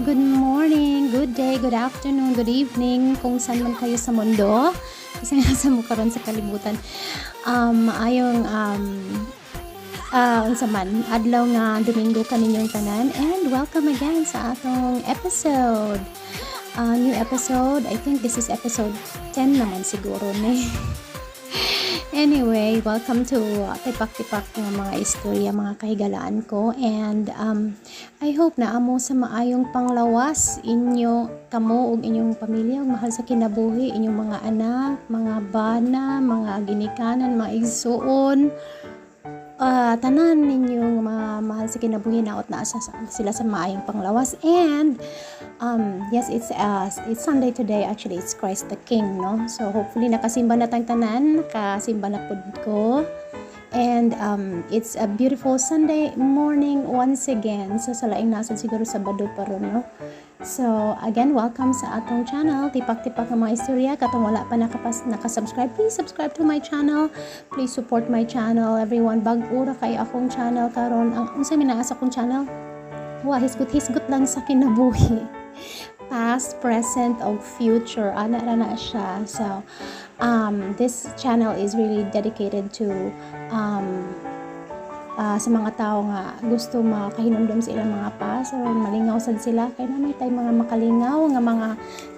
Good morning, good day, good afternoon, good evening, kung saan man kayo sa mundo. Kasi nasa mo karon sa kalibutan. Maayong unsa man, adlaw nga Domingo kaninyong tanan and welcome again sa atong episode. New episode, I think this is episode 10 naman siguro ni. Anyway, welcome to Tipak-Tipak nga mga istorya, mga kahigalaan ko. And I hope naa mo sa maayong panglawas inyo, kamo ug inyong pamilya, ug mahal sa kinabuhi, inyong mga anak, mga bana, mga ginikanan, mga igsuon, tanan ninyong mga mahal sa kinabuhi naot naa sa, sila sa maayong panglawas. And yes, it's Sunday today. Actually, it's Christ the King, no? So hopefully nakasimba na tang tanan, nakasimba na pud ko. And it's a beautiful Sunday morning once again. So sa laing nasod siguro Sabado pa ron, no? So again, welcome sa atong channel, Tipak-Tipak ng mga istorya. Katong wala pa nakasubscribe, please subscribe to my channel. Please support my channel, everyone. Bag-o ra kay akong channel karon. Ang unsa may naa sa akong channel? Wa hisgot-hisgot lang sa kinabuhi. Past, present, o future. Ana ra na siya. So, this channel is really dedicated to sa mga tao nga gusto makahinumdom sa ilang mga past or malingaw sad sila kay naa may tay mga makalingaw nga mga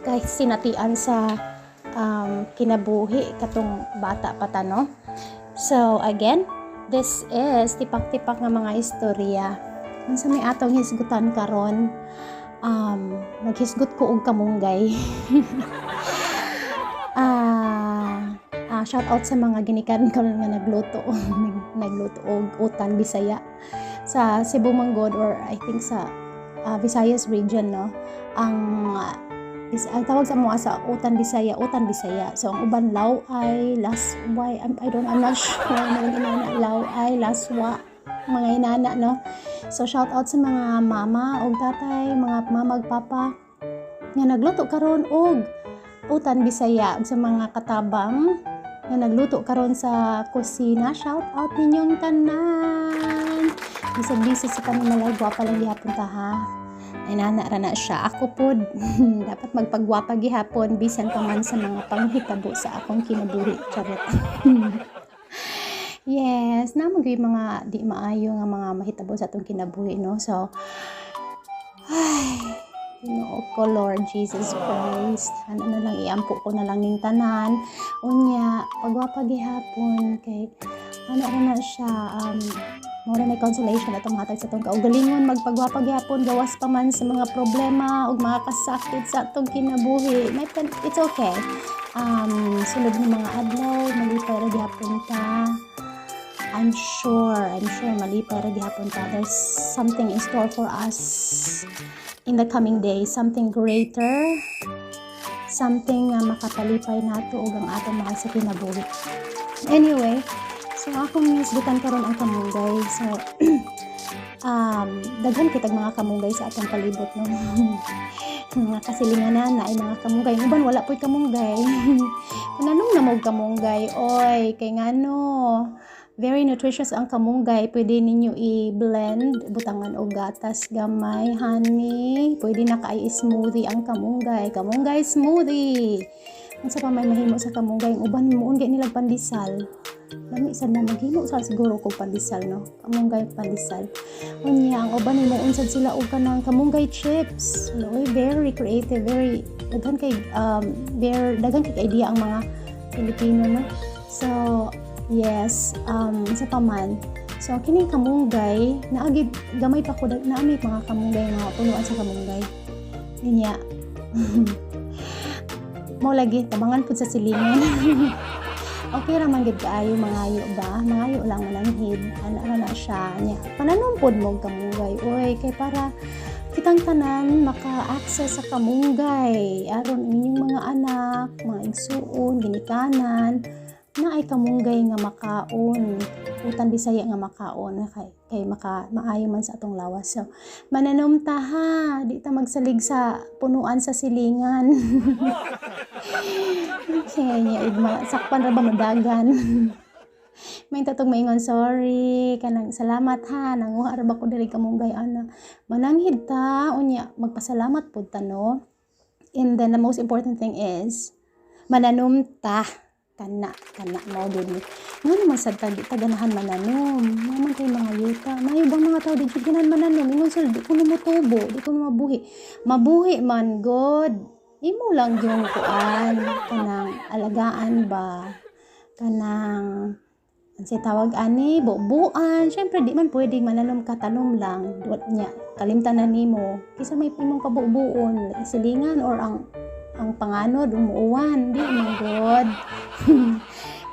kasinatian sa kinabuhi katong bata pa ta, no? So again, this is Tipak-Tipak nga mga istorya. Unsa may atong hisgutan karon? Maghisgot ko og kamunggay. Shout out sa mga ginikanan ko nga nagluto nagluto og utan Bisaya sa Cebu manggod or I think sa Visayas region, no? Ang tawag sa mga sa utan Bisaya, utan Bisaya. So ang uban law ay lasway, I don't, I'm not sure mga inana, law ay laswa, mga inana, no? So shout out sa mga mama og tatay, mga mama ug papa nga nagluto karon og utan Bisaya ug sa mga katabang nga nagluto karon sa kusina, shout out ninyong tanan. Bisag busy sa panimalay, gwapa lang gihapon ta, ha. Ay, nana ra na siya. Ako pod, dapat magpagwapa gihapon bisan pa man sa mga panghitabo sa akong kinabuhi. Charot. Yes, naa man gyud mga di maayo nga mga mahitabo sa atong kinabuhi, no? So, ay, Ginoo ko, Lord Jesus Christ. Ano na lang, iampo ko na lang ning tanan. Unya, pagwapa gihapon kay ano ra na siya, mao ra na consolation atong matag sa atong kaugalingon, magpagwapa gihapon gawas pa man sa mga problema ug mga kasakit sa atong kinabuhi. It's okay. Sulod ng mga adlaw, malipay ra gihapon ta. I'm sure malipay ra gihapon ta. There's something in store for us in the coming days, something greater, something nga makapalipay nato ug ang atong mahal sa kinabuhi. Anyway, so akong hisgutan karon ang kamunggay. So, daghan kitag mga kamunggay sa atong palibot, no? Mga kasilinganan na ay mga kamunggay. Ang uban wala po'y kamunggay. Pananom na mo og kamunggay, oy, kay ngano, very nutritious ang kamunggay. Pwede ninyo i-blend, butangan og gatas gamay, honey. Pwede na kay smoothie ang kamunggay. Kamunggay smoothie. Unsa pa may mahimo sa kamunggay? Ang uban muon gay nilag pandesal. Lami sad na. Maghimo sa siguro ko pandesal, no? Kamunggay pandesal. Unya ang uban muon sad sila og kanang kamunggay chips. Oy, very creative, very daghan kay very daghan kay idea ang mga Pilipino, no? So, yes, sa pa man. So, kining kamunggay, naagi gamay pa ko naa may mga kamunggay nga punuan sa kamunggay. Ninya. Mao lagi tabangan pud sa silingan. Okay ra man gid kaayo mangayo ba? Mangayo lang mananghid. Ana ra na siya. Nya, pananom pod mo og kamunggay. Oy, kay para kitang tanan maka-access sa kamunggay aron inyong mga anak, mga igsuon, ginikanan na ay kamunggay nga makaon, utan Bisaya nga makaon kay maka maayo man sa atong lawas. So mananom ta, ha, di ta magsalig sa punuan sa silingan. Okay, nya sakpan ra ba madagan. May tatong maingon, "Sorry, kanang salamat ha, nanguha ra ba ko diri kamunggay," ana. Mananghid ta, unya magpasalamat pud ta, no? And then the most important thing is mananom ta. Kana kana mao gyud ni. Ngano man sad ta di ta ganahan mananom? Naa man tay mga yuta. Maayo bang mga tao di jud ganahan mananom? Ingon sila, di kuno motubo, di kuno mabuhi. Mabuhi man gud. Imo lang yung kuan, kanang alagaan ba, kanang unsay tawag ani, bubuan. Syempre di man pwedeng mananom ka, tanom lang duwat nya kalimtan na nimo. Kinsa may imong pabubuon, silingan or ang panganod umuuwan? Di man gud.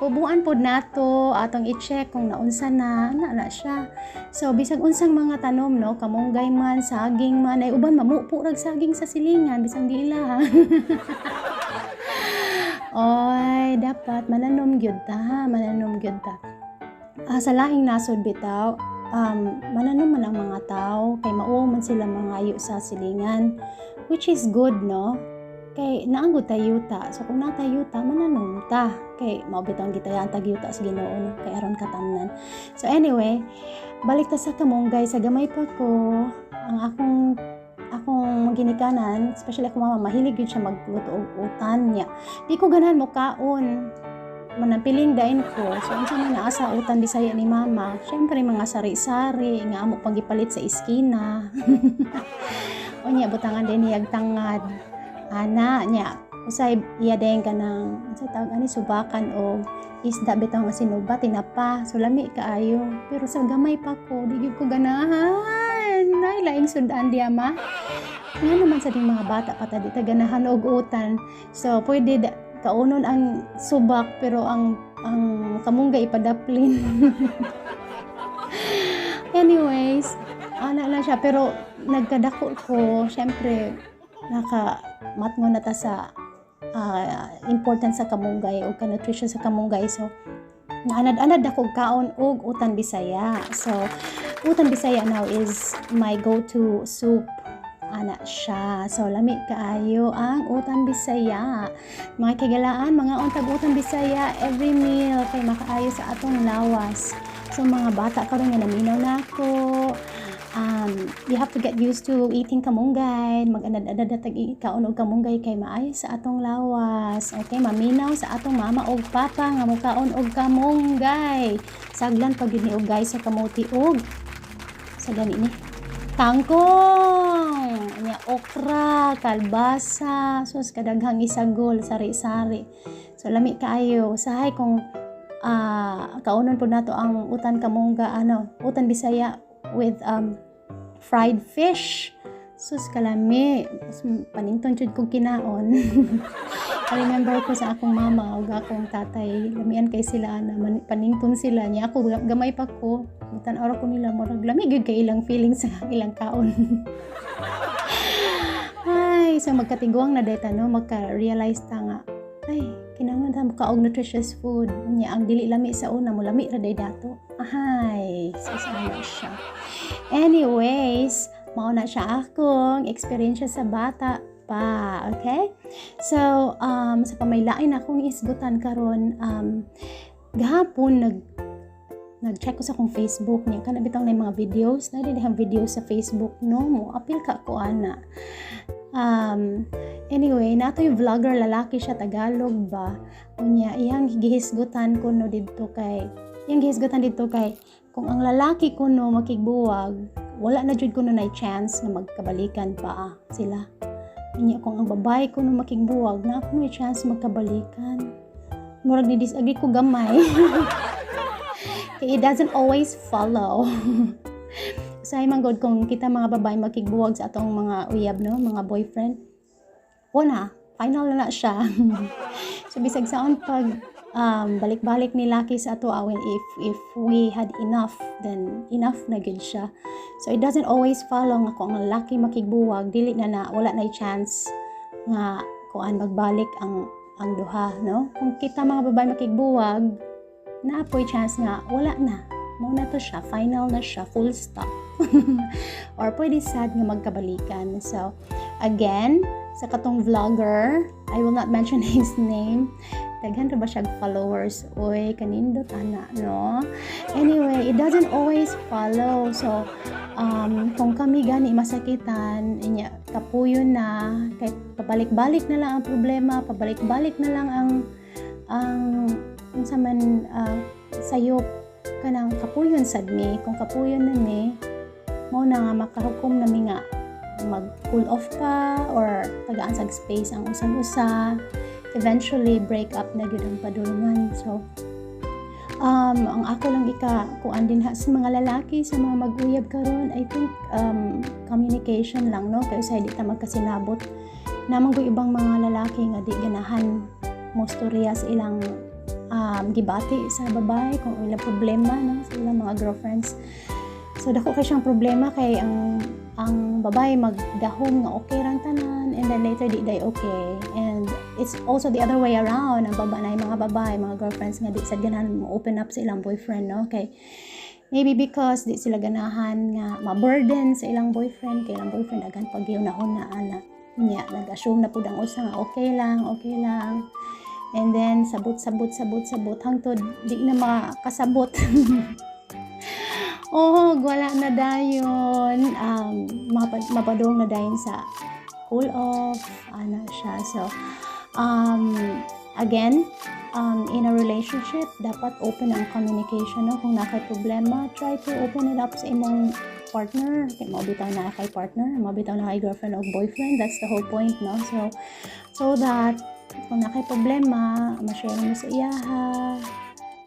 Bubuan pod nato, atong i-check kung naunsa na na na siya. So bisag unsang mga tanom, no, kamunggay man, saging man, ay uban mamupo rag saging sa silingan bisang di ila. Oy, dapat mananom gyud ta, ha, mananom gyud ta. Sa laing nasod bitaw, mananom man ang mga tao kay mauwaw man sila mangayo sa silingan, which is good, no? Kay naa gud tay yuta. So kung naa tay yuta, mananom ta. Kay mao bitaw ang gitayaan tag yuta sa Ginoo, no? Kay aron katamnan. So anyway, balik ta sa kamunggay. Sa gamay pa ko, ang akong ginikanan, especially akong mama, mahilig gyud siya magluto og utan niya. Di ko ganahan mo kaon. Manapiling dain ko. So unsa man naa sa utan Bisaya ni mama? Syempre mga sari-sari nga amo pang gipalit sa iskina. Unya butangan din niyag tangad. Ana nya usay iya din kanang unsay tawag ani, subakan og isda bitaw nga sinuba, tinapa. So lami kaayo. Pero sa gamay pa ko, di gyud ko ganahan. Ay, laing sudan diya, ma. Nga naman sa ding mga bata pa ta di ta ganahan og utan. So pwede da, kaunon ang subak pero ang kamunggay ipadaplin. Anyways, ana lang siya, pero nagkadako ko, syempre naka matngon na ta sa importance sa kamunggay o ka-nutrition sa kamunggay. So naanad-anad ako kaon og utan Bisaya. So utan Bisaya now is my go-to soup. Ana siya. So lami kaayo ang utan Bisaya. Mga kahigalaan, mga untag utan Bisaya every meal kay makaayo sa atong lawas. So mga bata karon nga naminaw nako, you have to get used to eating kamunggay. Mag-anad-anad na tag kaon og kamunggay kay maayo sa atong lawas. Okay, maminaw sa atong mama og papa nga mokaon og kamunggay. Saglan pag gyud ni og guys sa kamote og sa gani ni kangkong, nya okra, kalbasa, sus, kadaghang isagol, sari-sari. So lami kaayo. Usahay kung kaunon po nato ang utan kamungga, ano, utan Bisaya with fried fish. Sus, kalami. Mas panington jud kog kinaon. I remember ko sa akong mama ug akong tatay, lamian kay sila na panington sila niya ako gamay pa ko. Tan-aw ko nila, murag lami gyud kay ilang feelings sa ilang kaon. Ay, so magkatiguang na data, no, magka-realize ta nga ay kinahanglan ta mokaog nutritious food. Unya ang dili lami sa una, mo lami ra day dato. Ahay, so sana siya. Anyways, mao na siya akong experience sa bata pa, okay? So, sa pamaylain akong isgutan karon, gahapon nag-check ko sa akong Facebook niya kana bitaw na mga videos na dihang videos sa Facebook, no, mo apil ka ko ana. Anyway, nato yung vlogger, lalaki siya, Tagalog ba. Unya iyang gihisgutan didto kay kung ang lalaki kuno makigbuwag, wala na jud kuno na chance nga magkabalikan pa sila. Unya kung ang babae kuno makigbuwag, na kuno chance magkabalikan. Murag ni disagree ko gamay. Kay it doesn't always follow. Usahay man gud kung kita mga babae makigbuwag sa atong mga uyab, no, mga boyfriend. Wala, final na na siya. So bisag saon pag balik-balik ni laki sa ato, when if we had enough, then enough na gud siya. So it doesn't always follow nga kung ang lalaki makigbuwag, dili na na wala na chance nga kuan magbalik ang duha, no? Kung kita mga babae makigbuwag, naa po'y chance nga wala na. Mao na to siya, final na siya, full stop. Or pwede sad nga magkabalikan. So, again, sa katong vlogger, I will not mention his name. Daghan ra ba siya followers? Oy, kanindot ana, no? Anyway, it doesn't always follow. So, kung kami gani masakitan, inya kapuyon na, kay pabalik-balik na lang ang problema, pabalik-balik na lang ang unsa man sayop, kanang kapuyon sad mi. Kung kapuyon na mi, mao na nga makahukom na mi nga mag cool off pa or tagaan sag space ang usag usa. Eventually break up na gyud ang padulngan. So ang ako lang ika kuan din ha sa mga lalaki, sa mga mag-uyab karon, I think communication lang, no? Kay usahay di ta magkasinabot naman ko ibang mga lalaki nga di ganahan mostorya sa ilang gibati sa babae kung ilang problema, no, sa ilang mga girlfriends. So dako kay siyang problema kay ang babae magdahom nga okay rang tanan and then later di day okay. And it's also the other way around, ang baba na mga babae, mga girlfriends nga di sad ganahan mo open up sa ilang boyfriend, no? Kay maybe because di sila ganahan nga ma-burden sa ilang boyfriend, kay ilang boyfriend daghan pag na ana niya, nag-assume na pud ang usa nga okay lang, okay lang, and then sabot, sabot, sabot, sabot hangtod di na makasabot. Oh, wala na dayon. Mapadong na dayon sa cool off, ana siya. So, again, in a relationship, dapat open ang communication, no? Kung naa kay problema, try to open it up sa imong partner. Kay mao bitaw naa kay partner, mao bitaw naa kay girlfriend o boyfriend. That's the whole point, no? So that kung naa kay problema, ma-share mo sa iyaha,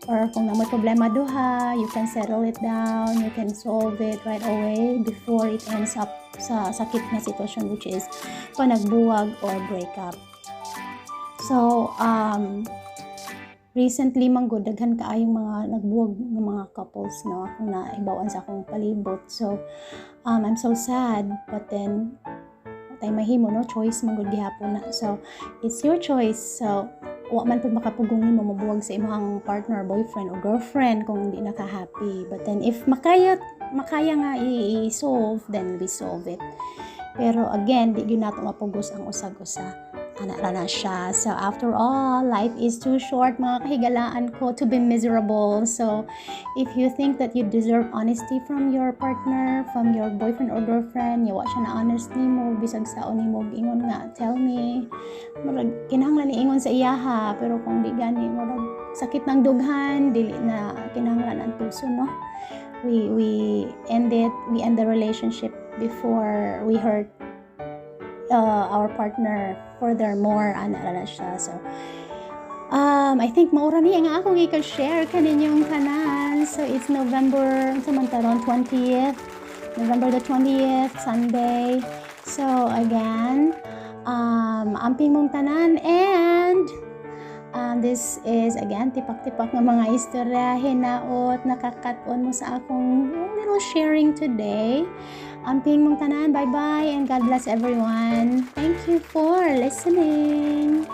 or kung naa may problema duha, you can settle it down, you can solve it right away before it ends up sa sakit na sitwasyon, which is panagbuwag or breakup. So, recently man gud, daghan kaayong mga nagbuwag ng mga couples, no, akong naibawan sa akong palibot. So, I'm so sad, but then tay mahimo, no? Choice man gud gihapon na. So, it's your choice. So, wa man pud makapugong nimo mobuwag sa imong partner, boyfriend or girlfriend kung di na ka happy. But then if makaya makaya nga i-solve, then we solve it. Pero again, di gyud nato mapugos ang usag-usa. Ana ra na siya. So after all, life is too short, mga kahigalaan ko, to be miserable. So if you think that you deserve honesty from your partner, from your boyfriend or girlfriend, yawa siya na honest nimo, bisag saon nimo ingon nga, "Tell me." Murag kinahanglan ni ingon sa iyaha, pero kung di gani, murag sakit ng dughan, dili na kinahanglan ang tuso, no? We end it, we end the relationship before we hurt our partner furthermore, ana na siya. So, I think maura ni ang akong i-share kaninyong tanan. So, it's November, sa man taron, 20th, November the 20th, Sunday. So, again, amping mong tanan and this is again tipak-tipak nga mga istorya, hinaot nakakaton mo sa akong little sharing today. Amping mong tanan, bye-bye and God bless everyone. Thank you for listening.